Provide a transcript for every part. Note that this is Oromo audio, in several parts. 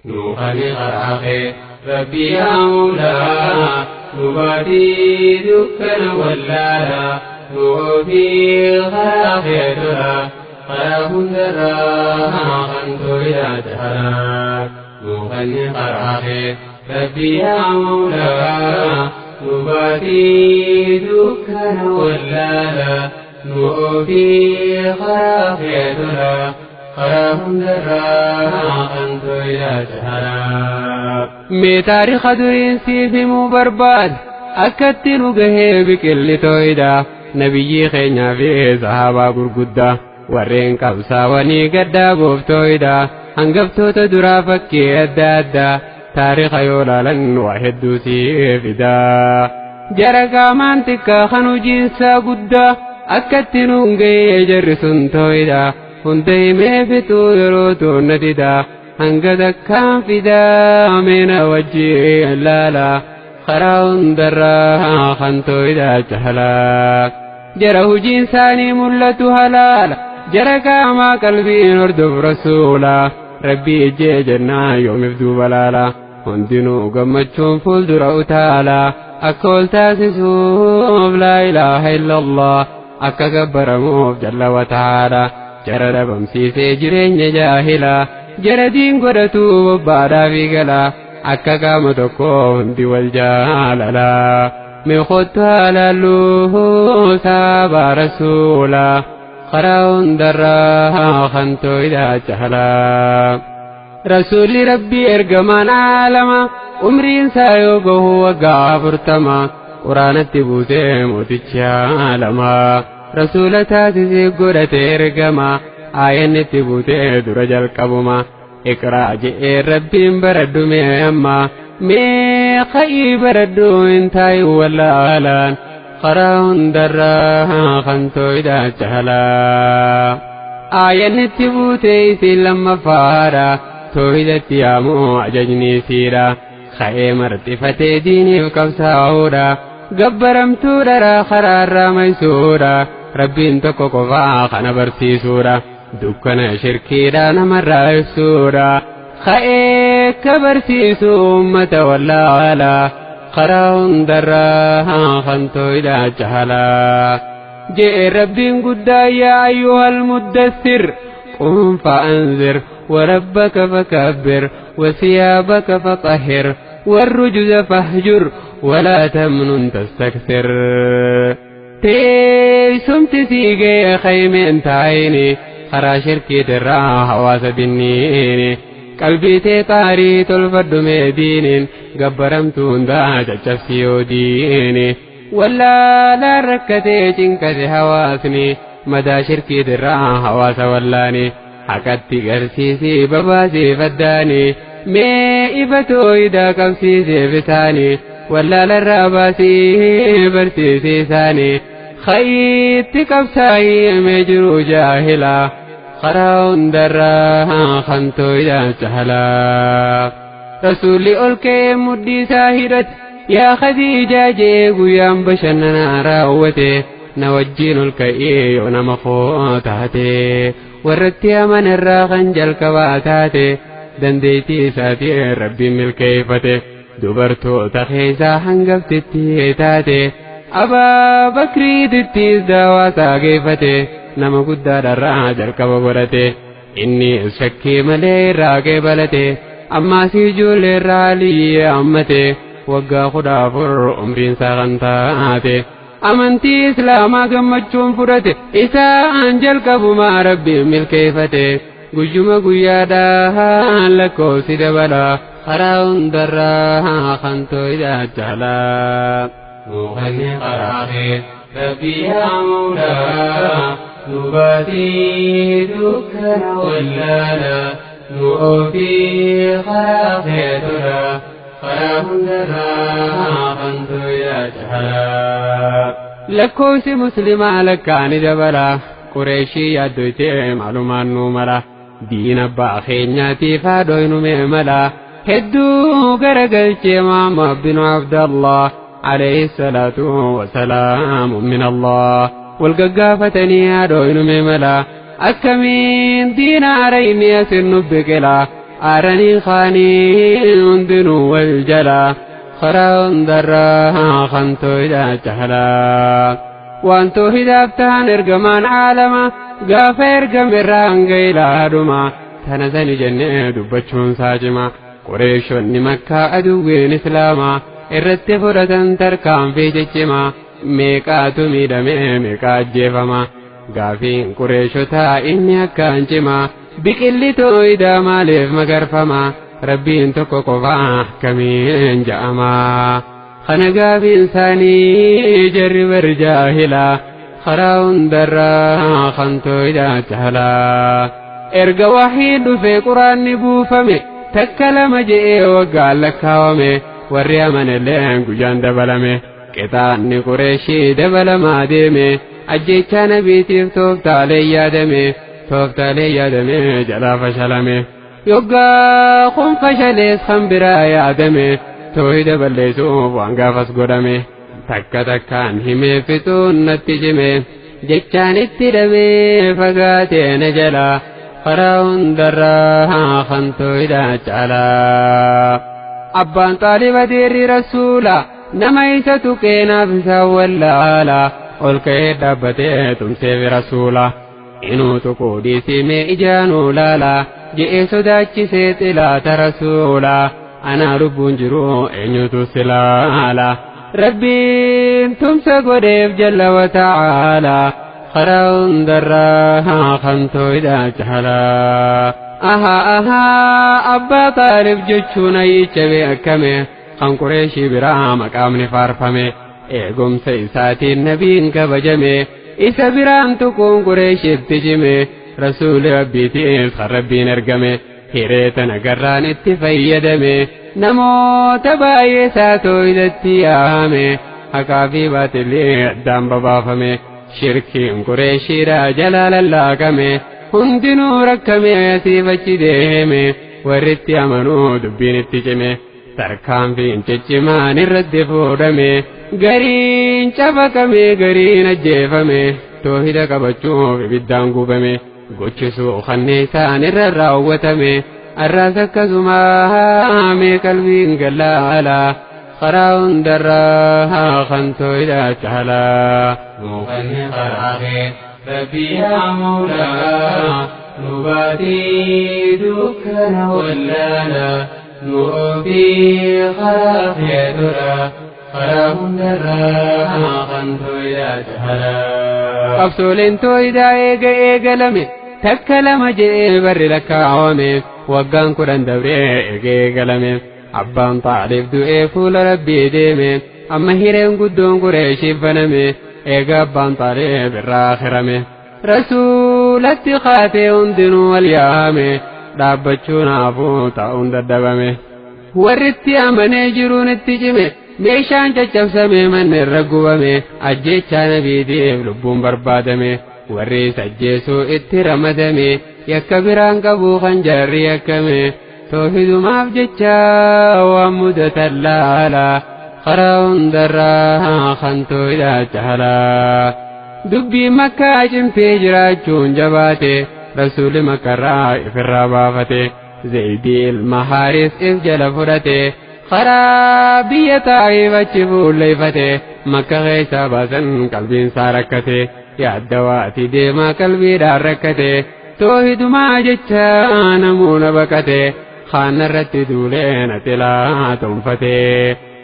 Nuuqani qaraaqee Rabbi yaa Mawlaa nubaatii dukkana wallaalaa nu ofii karaa kee tola karaa hundarraa kan tooydaa jahalaa. Nuuqani qaraaqee Rabbi yaa Mawlaa nubaatii dukkana wallaalaa nu ofii karaa kee tola karaa hundarraa kan tooydaa jahalaa. Mee taariika duriin siif himuu barbaade akkatti nu gahee biqilli tooydaa nabiyyii keenyaa fi sahaabaa gurguddaa warreen qabsaawanii gaddaa gooftooydaa hangaftoota duraa fakkii adda addaa taariika yoo laalan waa hedduu siif fidaa. Jara qaamaan xiqqaa kan hojiinsaa guddaa akkatti nuun gahee jarri sun tooydaa hunda himee fixuu yeroo toonna didaa hanga takkaan fidaa meena wajjiin laalaa karaa hundarraa kan tooydaa jahalaa. Jara hojiin isaanii mul'atu halaala jara qaamaa qalbiin hordofu rasuula rabbii ijjee jennaan yoomiif duuba laala hundinuu gammachuun fuuldura utaala akka ol taasisuuf laa ilaaha illallah akka gabbaramuuf jalla wataala jara dhabamsiisee jireenya jaahilaa jara diin godhatu bobbaadhaa fi galaa akka qaama tokkoo hundi wal jaalalaa. Mee kottu halaalluu saabaa rasuulaa karaa hundarraa kan tooydaa jahalaa. Rasuulli rabbii ergamaan aalama umriin isaa yoo gahu waggaa 40 quraanatti buusee mootichi aalamaa rasuula taasisee godhate ergama aayannitti buutee dura jalqabuma iqraa je'ee rabbiin baradhu mee amma mee ka'ii baradhu hin taayin wallaalaan karaa hundarraa kan tooydaa jahalaa. Aayannitti buutee isiin lammaffaadha toohidatti yaamuu ajajni isiidha ka'ee marxifatee diiniif qabsaa'uudha gabbaramtuu dharaa karaarraa maysuudha rabbiin tokko qofaa kana barsiisuudha dukkana shirkiidha namarraa ibsuudha ka'ee ka barsiisu uummata wallaalaa karaa hundarraa kan tooydaa jahalaa. Je'e rabbiin guddaa yaa ayyuhal muddassir qum fa'anzir وربك فكبر وثيابك فطهر والرجز فاهجر ولا تمنن تستكثر. تيسمت سيجي خيمين تعيني خرا شركي ترى حواس بالنيني قلبي تطاري تلفرد مدينين قبرمتون دا جفسيو ديني ولا لا ركتي جنكتي هواسني مدى شركي ترى حواس ولاني haqatti garsiisee babaasee faddaanii mee ifa tooyidaa qabsiisee bisaanii wallaalarraa baasee barsiisee isaanii ka'iitti qabsaa'ee mee jiru jaahilaa karaa hundarraa kan tooyidaa jahalaa. Rasuulli ol ka'ee mudhii isaa hidhate yaa Khadiijaa jee guyyaan bashannanaa raawwate na wajjiin ol ka'ee yoo nama koo taate. Warratti amanarraa kan jalqabaa taate dandeettii isaatiin rabbiin milkeeffate dubartoota keessaa hangaftitti taate Abaa Bakriitittis daawaasaa geeffate nama guddaadharraa jalqaba godhate inni shakkii malee irraa qeebalate ammaas ijoollee irraa liyyee hammate waggaa 14 umriinsaa kan taate. Amantii islaamaa gammachuun fudhate isaan jalqabumaa rabbiin milkeeffate guyyuma guyyaadhaan lakkoofsi dabala karaa hundarraa kan tooydaa jahalaa. Nuuqanni qaraaqee rabbi yaa Mawlaa nu baatii dukkana wallaalaa nu ofii karaa kee tola karaa hundarraa kan tooydaa jahalaa. Lakkoofsi muslimaa lakkaani dabala qureeshii yaaddoytee maalumaan nuu mala diin abbaa keenyaatiif haadhoynu mee mala hedduu garagalchee Muhammad binu Abdallah alayhi salaatu wasalaamu min Allah wal gaggaafatanii haadhoynu mee mala akkamiin diina arayni asin nu biqila Aaranii kaanii hundinuu wal jalaa karaa hundarraa kan tooyidaa caalaa. Waan toohidaaf tahan ergamaan caalama gaafa ergamerraa hanga ilaadhuma tana sani jennee dubbachuun saacima. Qureeshonni Makkaa aduwwiin Islaamaa irratti fudhatan tarkaanfii ciccimaa meeqaatu miidhame meeqa ajjeefama. Gaafiin Qureeshotaa inni akkaan cimaa biqilli tooyidaa maaliif magarfama Rabbiin tokko qofaa akkamiin ja'ama. Kana gaafiin isaanii jarri bar jaahilaa karaa hundarraa kan tooyidaa caalaa. Erga wahiin dhufee quraanni buufame takka lama je'ee waggaan lakkaawame warri amanelleen guyyaan dabalame qixaanni Qureeshii dabalamaa deeme ajjechaa nabiitiif tooftaalee yaadame tooftaalee yaadame jalaa fashalame. Yoggaa kun fashalees kan biraa yaadame toohida balleessuuf waan gaafas godhame takka takkaan himee fixuun natti cime jechaan itti dhabee fagaatee na jalaa karaa hundarraa kan tooyidaa caalaa. Abbaan Xaaliba deerri rasuula nama isa tuqee naaf isaa wallaala ol ka'ee dhaabbatee tumseef rasuula. Inuu tuquu dhiisimee ijaanuu laala je'ee sodaachisee xilaata rasuula. Anaa lubbuun jiru eenyutu silaala. Rabbiin tumsa godheef jalla wa ta'aala. Karaa hundarraa kan tooyidaa caalaa. Ahaa ahaa abbaa Xaalib jechuun ayyicha beekame kan Qureeshii biraa maqaamni faarfame eegumsa isaatiin nabiin kabajame isa biraan tuquun Qureeshitti cime rasuuli Rabbiitiif kan Rabbiin ergame hiree tana garraan itti fayyadame namoota baay'ee isaa tooyidatti yaame haqaa fi baatillee addaan babaafame. Shirkiin Qureeshiidhaa jalaa lallaaqame hundinuu rakkame asiif achi deeme warritti amanuu dubbiin itti cime tarkaanfiin ciccimaan irratti fuudhame gariin cafaqame gariin ajjeefame toohida qabachuuf ibiddaan gubame gochisuu kanneessaan irra raawwatame arraas akkasumaa mee qalbiin gallaalaa. Karaa hundarraa kan tooyidaa caalaa. Muukanni karaa kee Rabbi yaa Mawlaa nu baatii dukkana wallaalaa nu oofii karaa kee dura karaa hundarraa kan tooyidaa caalaa. Qabsooleen tooyidaa eega eegalame takka lama je'ee barri lakkaawame waggaan 10 dabree eega eegalame. Abbaan Xaalib du'ee fuula Rabbii deeme amma hireen guddoon Qureeshiif baname eega abbaan Xaalib irraa hirame. Rasuulatti kaatee hundinuu wal yaame dhaabbachuun hafuu taa'uun dadhabame. Warritti amanee jiruun itti cime meeshaan caccabsame manni irra gubame ajjechaa nabiitiif lubbuun barbaadame warri isa ajjeesuu itti ramadame yakka biraan qabu kan jarri yakkame. Toohidumaaf jecha waan mudatan laala karaa hundarraa kan tooyidaa caalaa. Dubbii Makkaa cimtee jiraachuun jabaate rasuulli Makkarraa ifirraa baafate Zaydii ilma Haaris if jala fudhate karaa biyya Xaa'iif achi fuulleeffate Makka keessaa baasan qalbiin isaa rakkate yaadda deemaa qalbiidhaan rakkate toohidumaa jecha namuuna baqate. Kaan irratti duulee na xilaa tonfate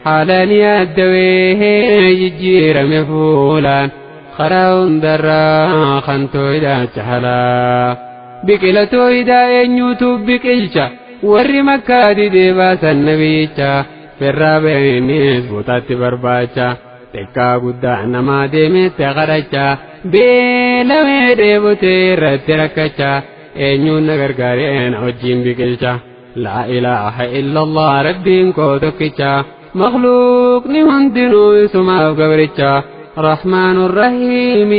haalaan yaaddawee jijjiirame fuulaan karaa hundarraa kan tooyidaa caalaa. Biqila tooyidaa eenyuutu biqilcha warri Makkaa didee baasan nabiyyicha firraa ba'eenis bootaatti barbaacha xiqqaa guddaa namaa deemetti kadhacha beelawee dheebotee irratti rakkacha eenyuun na gargaaree na wajjin biqilcha. لا إله إلا الله ربين كوتكيتشا مخلوق نهندنو سما قبرتشا رحمن الرحيم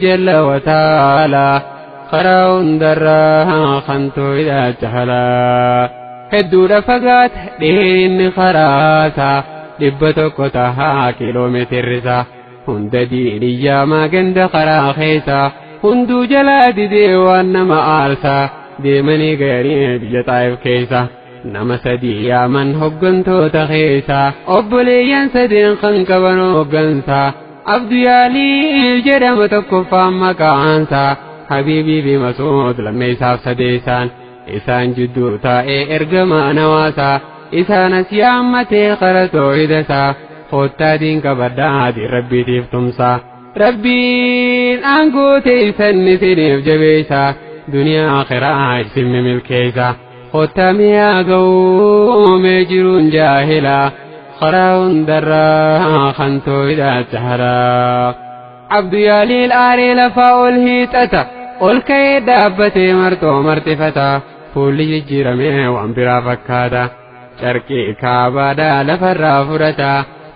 جل وتعالى خراون درا خنتو إذا جهلا هدو فقات دين خراسا دبتو كتها كيلومتر سا هند دينيا ما قند خرا خيسا هندو جلا دي وانما آرسا. Deemanii gayanii biyya Xaayif keessa. Nama sadii yaaman hoggantoota keessa. Obboleeyyan sadeen kan qaban hoggansa. Abdu Yaalii jedhama tokkoffaan maqaansa. Habiibii fi Masuud lammeessaaf sadeessaan. Isaan jidduu taa'ee ergamaan hawaasaa. Isaan as yaammatee qara toohidasaa. Koottaa diin qabadhaa diin rabbiitiif tumsaa. Rabbiin aangoo teessan isiniif jabeessaa. Duniyaa akhiraa isin milkeessa. Koottaa mi'aa ga'uu mee jiruun jaahilaa. Karaa hundarraa kan toohidaa jahalaa. Abdu Yaaliil aaree lafaa ol hiixata. Ol ka'ee dhaabbatee marxoo marxifata. Fuulli jijjiiramee waan biraa fakkaata. Carqii kaabaadhaa lafarraa fudhata.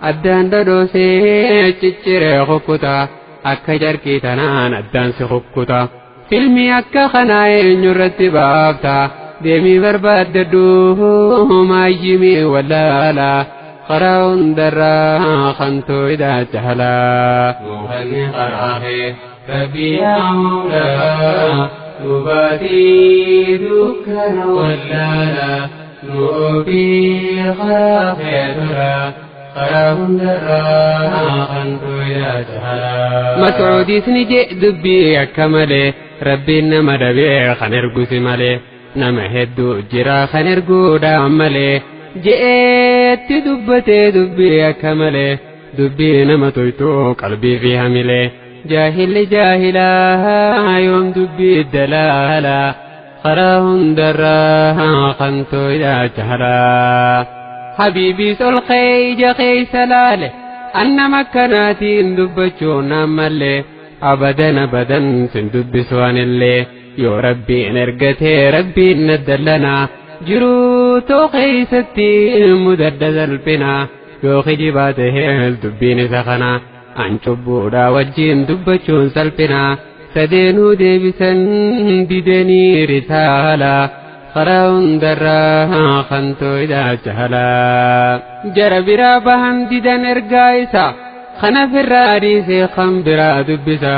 Addaan dhodhoosee cicciree kukkuta. Akka carqii tanaan addaan si kukkuta. Filmii akka kanaa eenyurratti baafta. Deemii barbaaddadhu maayyimii wallaalaa. Karaa hundarraa kan tooyidaa jahalaa. Mukanni karaa kee rabbi yaa moolaa. Dhubaatii dukkana wallaalaa. Nu ofii karaa kee duraa. Karaa hundarraa kan tooyidaa jahalaa. Mas'uudis ni jee dubbii akka malee. Rabbiin nama dhabee kan ergusi malee. Nama hedduu jira kan erguudhaan malee. Je'eetti dubbatee dubbii akka malee. Dubbii nama toytuu qalbii fi hamilee. Jaahilli jaahilaa yoom dubbii dalaalaa. Karaa hundarraa kan tooyidaa jahalaa. Habiibiis ol ka'ee ija keessa laale. Annama akkanaatiin dubbachuun ammallee. Abadan abadan sin dubbisu anillee. Yoo rabbiin ergatee rabbiin naddallanaa. Jiruu too keessatti mudadda salphinaa. Yoo kijibaa tahee dubbiin isa kanaa. An cubbuudhaa wajjin dubbachuun salphinaa. Sadeenuu deebisan didanii risaalaa. Karaa hundarraa kan tooyidaa jahalaa. Jara biraa bahan didan ergaa isaa. Kana firraa dhiisee kan biraa dubbisa.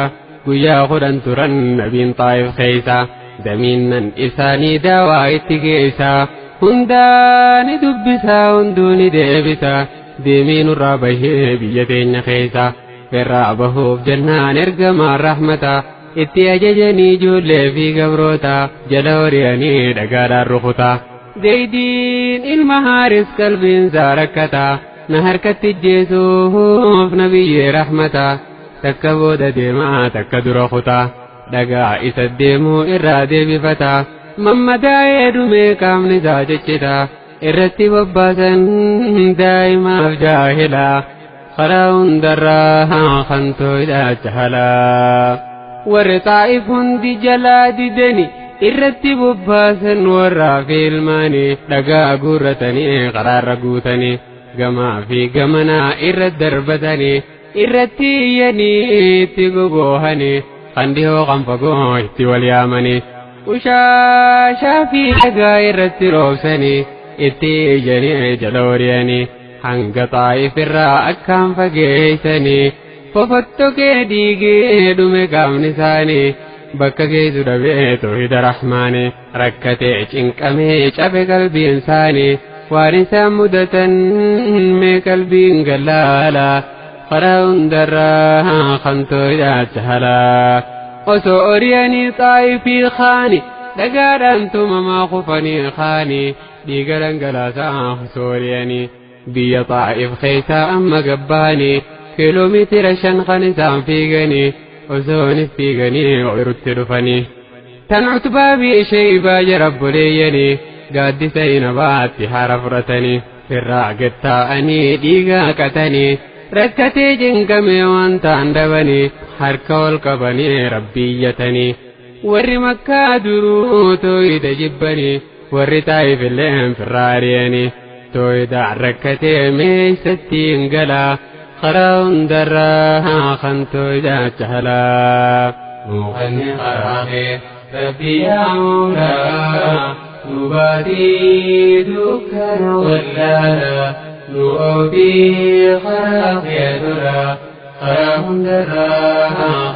Guyyaa 10 turan nabiin Xaayif keessa. Damiinnan isaanii daawaa itti geessa. Hundaa ni dubbisa hunduu ni deebisa. Deemii nurraa bahee biyya teenya keessa. Firraa bahuuf jennaan ergamaan rahmata. Itti ajajanii ijoollee fi gabroota. Jala hori'anii dhagaadhaan rukuta. Zaydiin ilma Haaris qalbiinsaa rakkata. Na harkatti ijjeesuuf nabiyyee rahmata. Takka booda deemaa takka dura kuta. Dhagaa isa deemuu irraa deebifata. Mammadaa'ee dhumee qaamni isaa ciccita. Irratti bobbaasan daa'imaaf jaahila. Karaa hundarraa kan tooyidaa jahalaa. Warri Xaa'if hundi jalaa didani. Irratti bobbaasan warraa fi ilmaanii. Dhagaa guurratanii karaarra guutanii. Gamaa fi gamanaa irra darbatanii. Irratti iyyanii itti gogoohanii. Kan dhihoo kan fagoo itti wal yaamanii. Ushaashaa fi dhagaa irratti roobsanii. Itti iyyanii jala hori'anii. Hanga Xaa'if irraa akkaan fageessanii. Fofottokee dhiigee dhume qaamni isaanii. Bakka geessu dhabee toohida rahmaanii. Rakkatee cinqamee cabe qalbiin isaanii. Waan isaan mudatan mee qalbiin gallaalaa. Karaa hundarraa kan tooyidaa jahalaa. Osoo ori'anii Xaayifii kaani. Dhagaadhaan tumamaa kufanii kaani. Dhiiga dhangalaasaa osoo ori'anii. Biyya Xaayif keessaa amma gabbaanii. Kiiloomeetira 5 kan isaan fiiganii. Osoonis fiiganii ooyirutti dhufanii. Tan Utbaa fi Sheybaa jara obboleeyyanii. Gaaddisa inabaatti haara fudhatanii. Firraa gad taa'anii dhiiga haqatanii. Rakkatee cinqamee waan ta'an dhabanii. Harka ol qabanii rabbii iyyatanii. Warri Makkaa duruu tooyida jibbanii. Warri Xaayif illee firraa ari'anii. Tooyidaan rakkatee meessatti hin galaa. Karaa hundarraa kan tooyidaa jahalaa. Mukanni karaa kee rabbi yaa moolaa. Dhubaatii dukkana wallaalaa. Nu ofii karaa kee duraa. خرا هندرا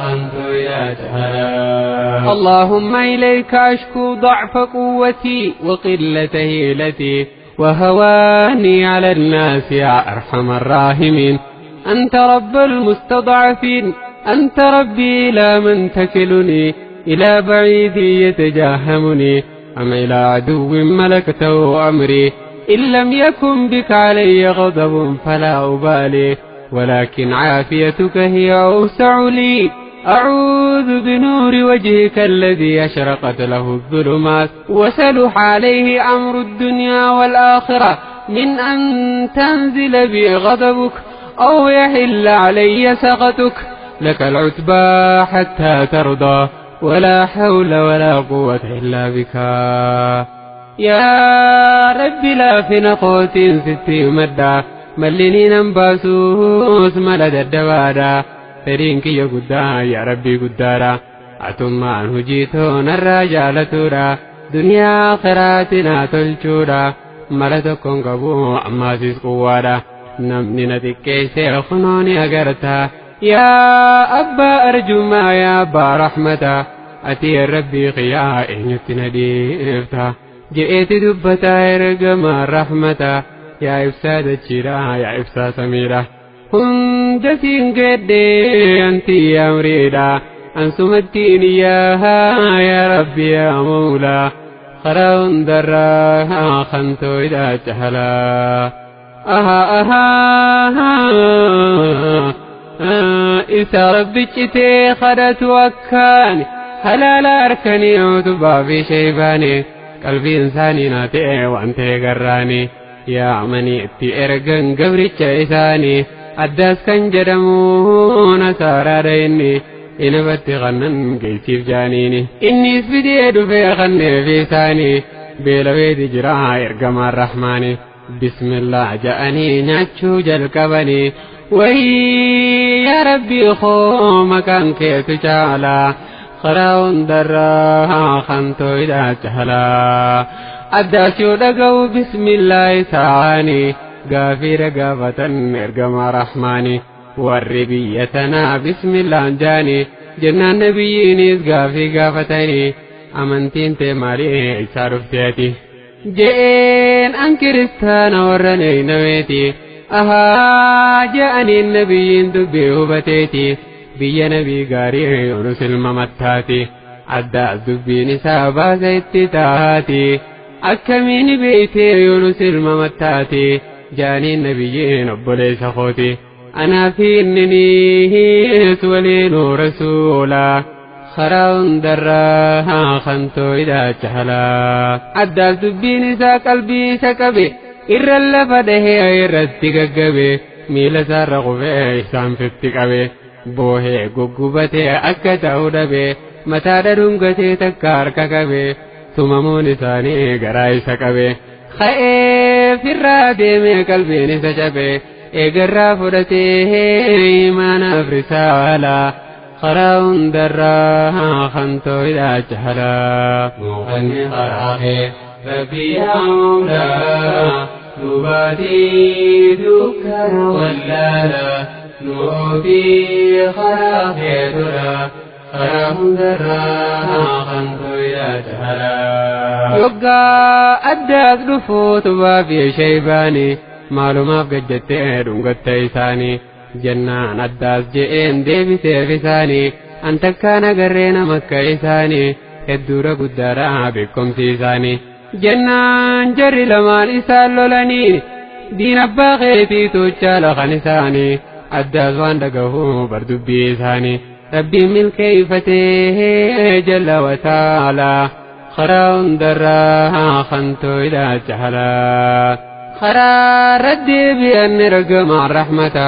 خنتو يا جهلا. اللهم إليك أشكو ضعف قوتي وقلة هيلتي وهواني على الناس يا أرحم الراحمين. أنت رب المستضعفين، أنت ربي إلى من تكلني، إلى بعيد يتجاهمني، أم إلى عدو ملكته أمري. إن لم يكن بك علي غضب فلا أبالي، ولكن عافيتك هي أوسع لي. أعوذ بنور وجهك الذي أشرقت له الظلمات وسلح عليه أمر الدنيا والآخرة، من أن تنزل بي غضبك أو يحل علي سخطك. لك العتبى حتى ترضى، ولا حول ولا قوة إلا بك. يا رب لا في نقوت ستي مدى ملني ننباسوس ملد الدوادا. fedhiin kiyya guddaa yaa rabbii guddaadha, atummaan hojii toonarraa jaalatuudha, duniyaa akhiraatti naa tolchuudha. Mala tokkoon qabu ammaasis quwwaadha, namni na xiqqeesse kunoo ni agarta. Yaa abbaa arjummaa yaa abbaa rahmata, ati rabbii kiyyaa eenyutti na dhiifta je'eeti dubbataa ergamaa rahmata. Yaa ibsaa dachiidha yaa ibsaa samiidha, hunda siin geedhee anti amriidha, ansumattiin iyyaa yaa rabbi yaa mawlaa. Karaa hundarraa kantoo hidhaa cahalaa. Isa rabbi citee kadhatu akkaan halaala harkanii utubaa fi sheeybaanii, qalbiin isaanii naa ta'e waan ta'e garraanii, yaamanii itti ergan gabricha isaanii. Addaas kan jedhamu nasaaraadha inni, inabatti kannan geessiif jaaniini. Innis fidee dhufee kanneef isaanii, beelaweeti jira ergamaan rahmaani. Bismillah ja'anii nyaachuu jalqabanii, wayii yaa rabbii koo maqaan keetu caalaa, karaa hundarraa kantoo hidhaa caalaa. Addaas yoo dhaga'u bismillah isaanii, gaafiira gaafatan ergamaa rahmaani. Warri biyya tanaa bismillaan jaanii jennaan nabiyyiinis gaafii gaafatanii, amantiin tee maalii isaa dhufteeti je'een an kiristaana warra neeynameeti. Ahaa je'aniin nabiyyiin dubbii hubateeti, biyya nabii gaarii Yunus ilma mattaati. Addaas dubbiin isaa baasa itti taati, akkamiin beeytee Yunus ilma mattaati jaaniin nabiyyiin obboleessa kooti. Anaa fi inninis waliinuu rasuula, karaa hundarraa kantoo hidhaa caalaa. Addaas dubbiin isaa qalbii isa qabe, irra lafa dhahee irratti gaggabe, miila isaarra qufee isaan fitti qabe, boohee guggubatee akka ta'u dhabe, mataadha dhungatee takka harka qabe, tumamuun isaanii garaa isa qabe. Ka'ee firraa deemee qalbiin isa cabe, eegarraa fudhatee imaanaaf risaalaa, karaa hundarraa kantoo hidhaa caalaa. Muukanni karaa kee rabbi yaa mawlaa, nu baatii dukkana wallaalaa, nu oofii karaa kee dura, karaa hundarraa kantoo hidhaa caalaa. Yoggaa addaas dhufuu tubaa fi sheeybaanii, maalumaaf gajjattee dhungatta isaanii jennaan addaas je'een deebiseef isaanii, an takkaan agarree nama akka isaanii hedduura guddaadha beekumsi isaanii. Jennaan jarri lamaan isaan lolanii, diin abbaa keetii tuuchaa lafan isaanii. Addaas waan dhagahu bar dubbii isaanii, rabbiin milkeeyfatee jalla wataalaa, karaa hundarraa kantoo hidhaa caalaa. Karaa deebi'an ergamaan rahmata,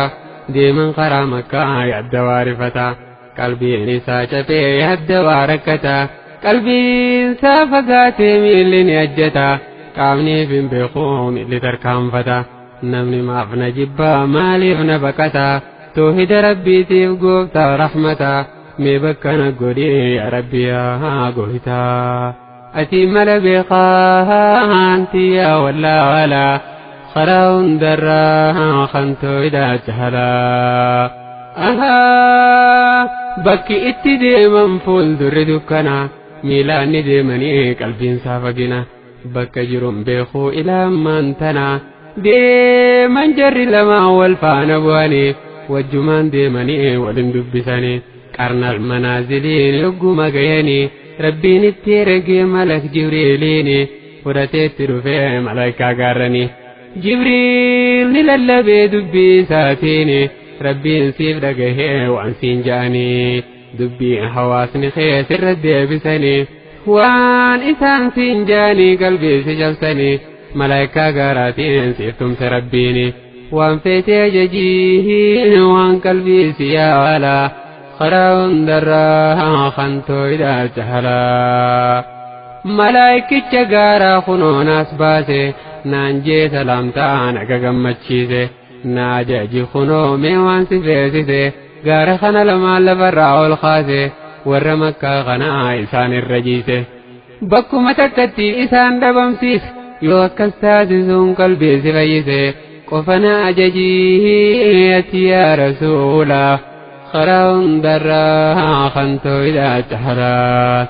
deeman karaa makkaa yaadda waarifata, qalbiin isaa cabee yaadda waa rakkata, qalbiin isaa fagaatee miilli ni ajjata, qaamniif hin beeku miilli tarkaanfata. Namni maaf na jibbaa maaliif na baqata, toohida rabbiitiif gooftaa rahmata, mee bakka na godhee yaa rabbi yaa gooytaa. Ati mala beekaa anti yaa wallaalaa, karaa hundarraa kantoo hidhaa caalaa. Bakki itti deeman fuuldurri dukkana miilaan ni deemanii qalbiin saafagina bakka jiruun beekuu ilaamaan tana deeman jarri lamaan wal faana bu'anii wajjumaan deemanii walin dubbisanii qarnal manaaziliin yogguma gayanii rabbiin itti ergee malak jibriiliin fudhateetti dhufee malaayikaa gaarranii jibriil ni lallabee dubbii isaatiin rabbiin siif dhagahee waan siin ja'anii dubbii hawaasni keessa deebisanii waan isaan siin ja'anii qalbii si cabsanii malaayikaa gaaraatiin siif tumse rabbiin waan feete ajajii waan qalbii si yaala karaa hundarraa kan tooyidhaa jahalaa malaayikicha gaaraa kunoonaas baase naan jee salaamtaa naga gammachiise naa ajaji kunoo mee waan si feesise gaara kana lamaan lafarraa ol kaase warra makkaa kanaa isaan irra jiise bakkuma takkatti isaan dhabamsiise yoo akkas taasisuun qalbii si fayyise qofa na ajajii ati yaa rasuula karaa hundarraa kan tooyidhaa jahalaa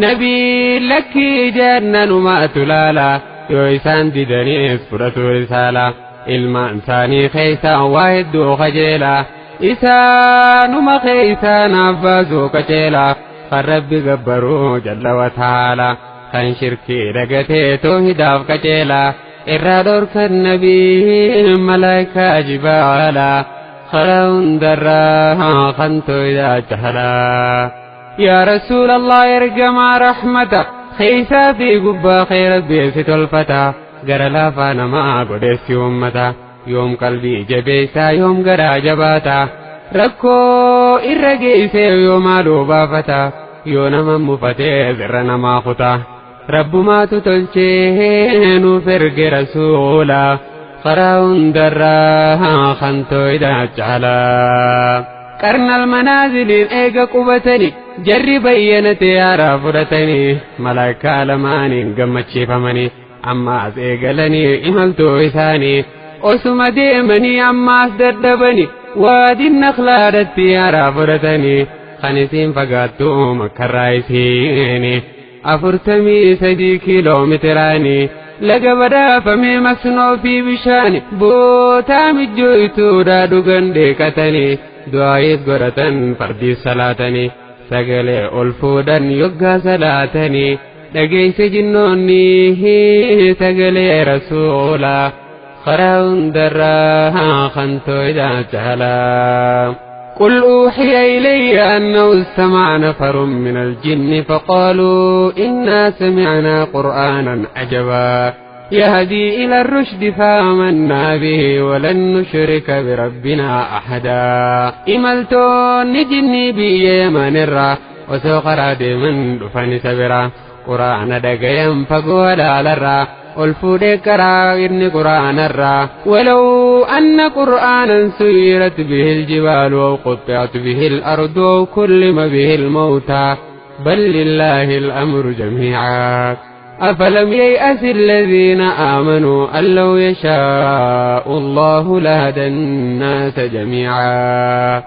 nabii lakkii jennanumaatu laala yoo isaan didaniis fudhatu risaala ilmaan isaanii keessaa waa hedduu kajeela isaanuma keessaa naaf baasuu qajeela kan rabbi gabbaruu jalla wataala kan shirkii dagatee toohidaaf qajeela irraa dhorkan nabii malaayikaa jibaala karaa hundarraa kan tooyidaa jahalaa yaa rasuul allah ergamaa rahmata keessaa fi gubbaa kee rabbii si tolfata gara laafaa namaa godheessi uummata yoom qalbii jabeessaa yoom garaa jabaata rakkoo irra geessee yoo maaluu baafata yoo nama mufatee sirra namaa kuta rabbumaatu tolchee nuuf erge rasuula karaa hundarraa kan tooyidhaa caalaa qarnal manaaziliin eega qubatanii jarri bayyanate yaaraa fudhatanii malaayikaa lamaaniin gammachiifamanii ammaas eegalanii imaltuu isaanii osuma deemanii ammaas dadhabanii waadin naqlaadhatti yaaraa fudhatanii kan isiin fagaattu makkarraa isiini 43 kiiloomitiraanii laga badhaafamee masnoo fi bishaani bootaa mijjooytuudhaa dhugan dheekatanii du'aayis godhatan fardiif salaatanii sagalee ol fuudhan yoggaa salaatanii dhageeyse jinnoonni sagalee rasuulaa karaa hundarraa kan tooyidhaa jaalaa قل أوحي إلي أنه استمع نفر من الجن فقالوا إنا سمعنا قرآنا عجبا يهدي إلى الرشد فآمنا به ولن نشرك بربنا أحدا إملتون جني بي يمن الرا وسوق رادي من دفن سبرا قرآن دقيم فقول على الرا والفودي إن قرآن الرا ولو أن قرآنا سيرت به الجبال وقطعت به الأرض وكلم به الموتى بل لله الأمر جميعا أفلم ييأس الذين آمنوا أن لو يشاء الله لهدى الناس جميعا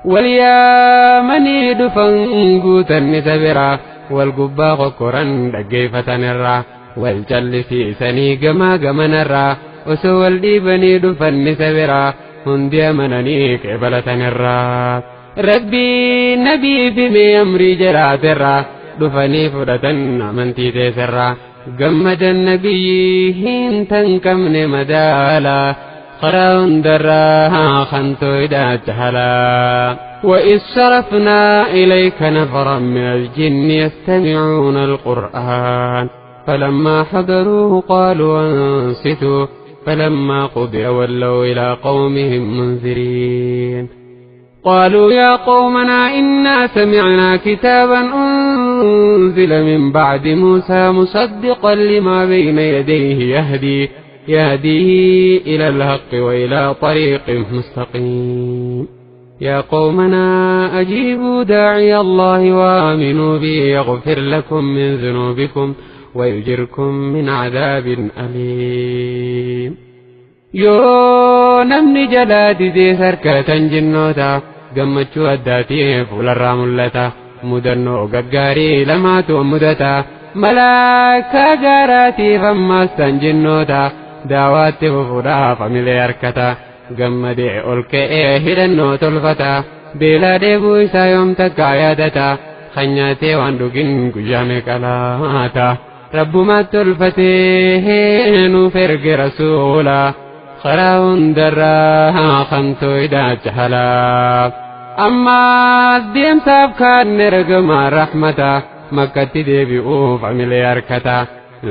وليامني دفنقوتا نسبرا والقبا قكرا دقيفة الرا والجلسيسني جما جمنرا وسوى الديبني دفن سبرا هندي منني كبلة نرا ربي نبي في أمري جرات الرا دفني فرتن من تيسرا جمد النبي هين تنكمن مدالا قران درا خنتو إذا جهلا وإذ صرفنا إليك نفرا من الجن يستمعون القرآن فلما حضروه قالوا أنصتوا فلما قضي ولوا إلى قومهم منذرين قالوا يا قومنا إنا سمعنا كتابا أنزل من بعد موسى مصدقا لما بين يديه يهدي إلى الحق وإلى طريق مستقيم يا قومنا أجيبوا داعي الله وآمنوا به يغفر لكم من ذنوبكم ويجركم من عذاب أليم يو نمني جلادي دي سركة جنوتا Gammachuu addaatii fuularraa mul'ata. Mudannoo gaggaarii lamaatu mudata. Malaakaa gaaraatiif ammaas tan jinnoota. Daawaatti fufuudhaaf amilee harkata. Gammadee ol ka'ee hidhannoo tolfata. Beelaa dheebuu isaa yoom takkaa yaadata. Kan nyaatee waan dhugin guyyaa meeqa laata. Rabbumaatti tolfatee nuuf erge rasuula. Karaa hundarraa kan tooydaa jahalaa. Ammaas deemsaaf kaan ergamaa rahmata. Makkatti deebi'uuf amilee harkata.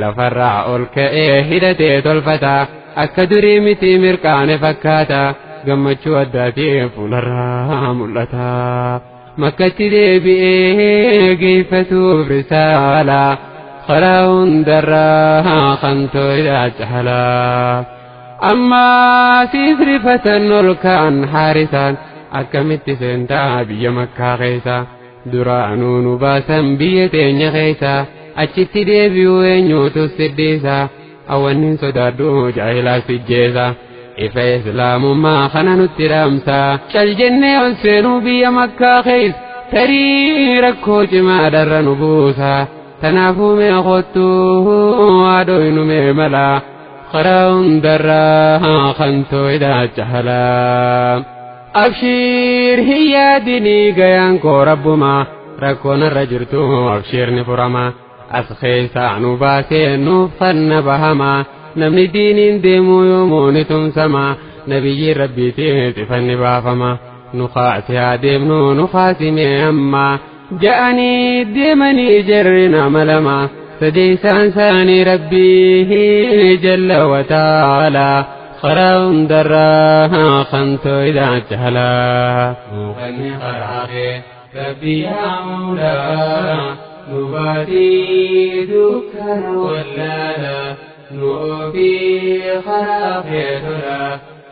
Lafarraa ol ka'ee hidhatee tolfata. Akka durii miti mirqaane fakkaata. Gammachuu addaatiin fuularraa mul'ata. Makkatti deebi'ee geeffatuuf risaala. Karaa hundarraa kan tooydaa jahalaa. Ammaas rifatan ol ka'an haarisaan. Akkamitti seentaa biyya makkaa keessa. Duraanuu nu baasan biyya teenya keessa. Achitti deebi'uu eenyuutu siddiisa. Awwannin sodaadhu jaahilaa sijjeessa. Ifa islaamummaa kana nutti dhaamsa. Cal jennee ol seenuu biyya makkaa keessa. Tarii rakkoo cimaa dharra nu buusa. Tanaafuu mee kottuu haadhoynu mee mala. Karaa hundarraa kan tooydaa jahalaa. Abshiir hin yaadinii gayaan koo rabbuma. Rakkoon irra jirtu abshiir ni furama. As keessaa nu baasee nuuf fanna bahama. Namni diiniin deemuu yoomuu ni tumsama. Nabiyyi rabbiitiin sifanni baafama. Nu kaasi haa deemnu nu kaasimee amma. Ja'anii deemanii jarri nama lama. Sadeessaan isaanii rabbii jalla wa ta'ala. Karaa hundarraa kan tooydaa jahalaa. Mukanni karaa kee rabbi yaa muulaa. Nu baatii dukkana wallaala. Nu ofii karaa kee tola.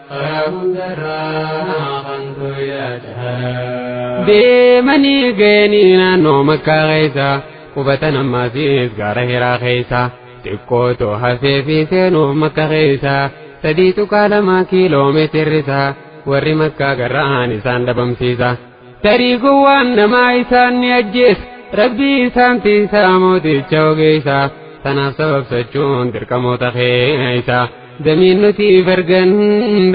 Karaa hundarraa kan tooydaa jahalaa. Deemanii ga'anii naannoo makkaa keessa. Qubatan ammaasiis gaara hiraa keessa. Xiqqootu hafee fi seenuuf makka keessa. 3.2 kiiloomeetirrisa. Warri makkaa garraan isaan dhabamsiisa. Tarii gowwaan namaa isaan ni ajjeesa. Rabbii isaan tiisaa mooticha ogeessa. Tanaaf sababsachuun dirqamoota keessa. Damiin nuti argan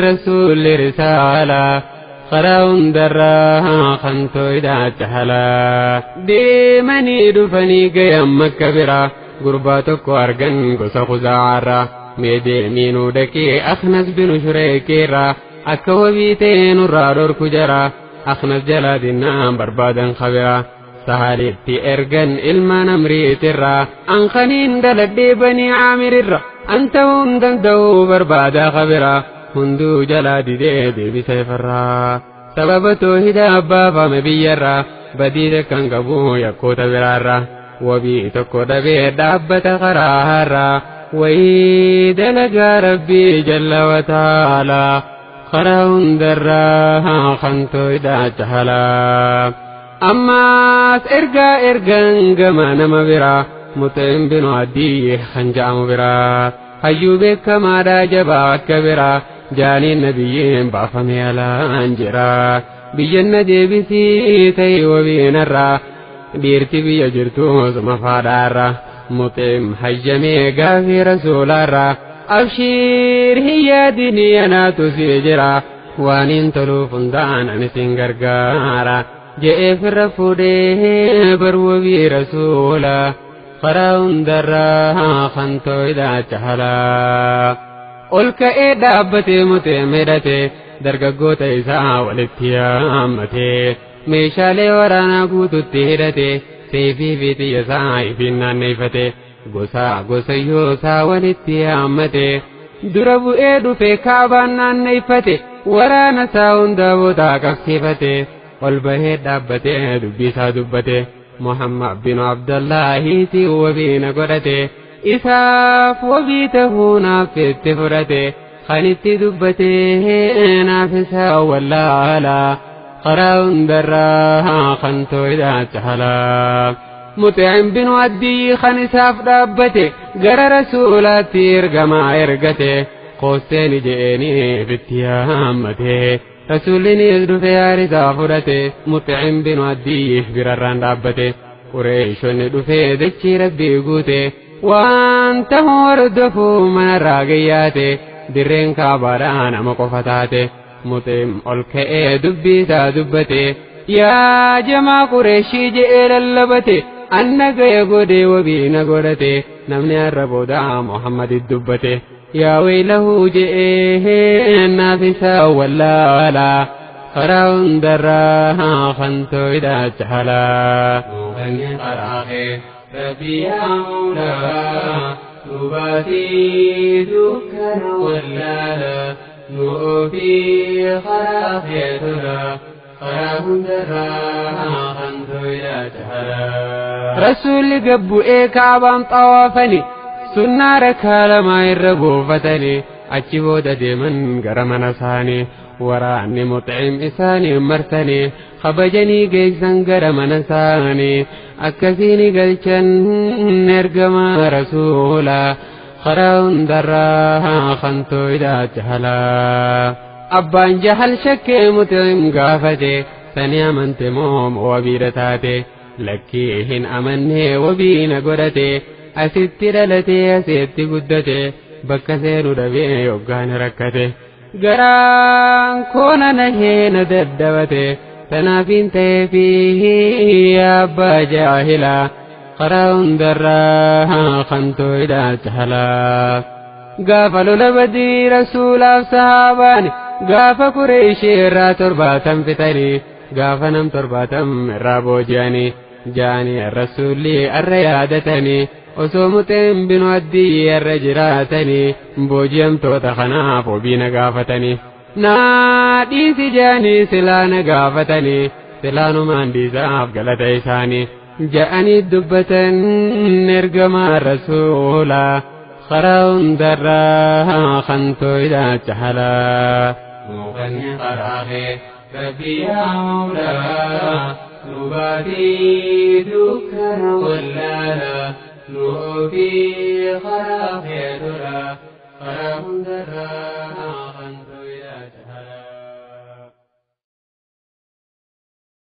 rasuulli risaala. Karaa hundarraa kan tooydaa jahalaa. Deemanii dhufanii gayan makka bira. Gurbaa tokko argan gosa Khuzaa'aarraa. Mee deemii nuu dhaqee Akhnas binu Shureekeerraa. Akka wabii ta'ee nurraa dhorku jara. Akhnas jalaa dinnaan barbaadan kabira. Sahalitti ergan ilma namriitirraa. Anqaniin daladhee banii Caamirirra. An ta'uu hin danda'uu barbaadaa kabira. Hunduu jalaa didee deebisee farraa. Sababa toohida baafame biyyarraa. Badii kan qabu yakkoota biraarraa. Wabii tokko dhabee dhaabbata karaarraa. Wayii dalagaa rabbii jalla wa ta'ala. Karaa hundarraa kan tooydaa jahalaa. Ammaas ergaa ergan gama nama biraa. Muxeen binu Addii kan ja'amu biraa. Hayyuu beekamaadhaa jabaa akka biraa. Jaaniin nabiyyiin baafame alaan jira. Biyyanna deebisii ta'e wabiinarraa. Dhiirti biyya jirtu suma faadhaarra. Muxeen hayyamee gaafii rasuulaarraa. Abshiir hin yaadinii anaatu si jira. Waan hin toluuf hundaan ani sin gargaara. Je'ee firra fuudhee bar wabii rasuula. Karaa hundarraa kan tooydaa jahalaa. Ol ka'ee dhaabbatee muxee medhatee. Dargaggoota isaa walitti yaammatee. Meeshaalee waraanaa guututti hidhatee. Seefii fi xiyya isaa ifiin naanneeffatee. Gosa gosayyoo isaa walitti yaammatee. Dura bu'ee dhufee kaabaan naanneeffate. Waraana isaa hunda boodaa qabsiifate. Ol bahee dhaabbatee dubbii isaa dubbate. Muhammad bin Abdallahiiti wabiina godhate. Isaaf wabii tahuu naaf itti fudhate. Kan itti dubbate naaf isaa wallaala. Karaa hundarraa kan tooydaa jahalaa. Muxeen binu Addii kan isaaf dhaabbate. Gara rasuulaatti ergamaa ergate. Qooseen je'eenii itti yaammate. Rasuullinis dhufee haarisaa fudhate, Muxcim binu Addiyyi birarraan dhaabbate. Qureeshonni dhufee dachii Rabbii guute, waan ta'u hordofuu manarraa gayyaate, dirreen Kaabaadhaa nama qofa taate. Muxcim ol ka'ee dubbii isaa dubbate, yaa jamaa Qureeshii je'ee lallabate, anna ga'e godhee wabii na godhate, namni har'a booda Muhammadit dubbate. Yaa waylahu je'ee naaf isaa wallaalaa, karaa hundarraa kantooyidha caalaa. Nuukanni karaa kee Rabbi yaa Mawlaa, nu baasii dukkana wallaalaa, nu ofii karaa kee tolaa, karaa hundarraa kantooyidha caalaa. Rasuulli gabbu'ee Kaabaan xawaafani, sunnaa rakkaa lamaa irra buufatanii, achi booda deeman gara mana isaanii. Waraanni Muxcim isaanii marsanii kabajanii geessan gara mana isaanii, akkasiin galchan ergamaa rasuulaa, karaa hundarraa kantooyidha caalaa. Abbaan Jahal shakkee Muxcim gaafate, sani amante moo wabiidha taate? Lakkii hin amanne, wabii na godhate, asitti dhalatee asitti guddate, bakka seenu dhabee yoggaan rakkate. Garaan koona nahee na daddabate, tanaaf hin ta'eefi abbaa jaahilaa, karaa hundarraa kantooyidha caalaa. Gaafa lola Badrii rasuulaaf sahaabaan, gaafa Qureeshii irraa 70 fixanii, gaafa nam 70 irraa booji'anii ja'anii, rasuulli arra yaadatanii, osoo Muxeen binu Addii irra jiraatanii booji'amtoota kanaaf wabii na gaafatanii. Naa dhiisi ja'anii silaa na gaafatanii, silaanumaan dhiisaaf galata isaanii ja'anii dubbatan ergamaa rasuulaa, karaa hundarraa kantooyidha caalaa. Nuukanni karaa kee Rabbi yaa Mawlaa, nu baasii dukkana wallaalaa, nu ofii karaa kee tolaa, karaa hundarraa.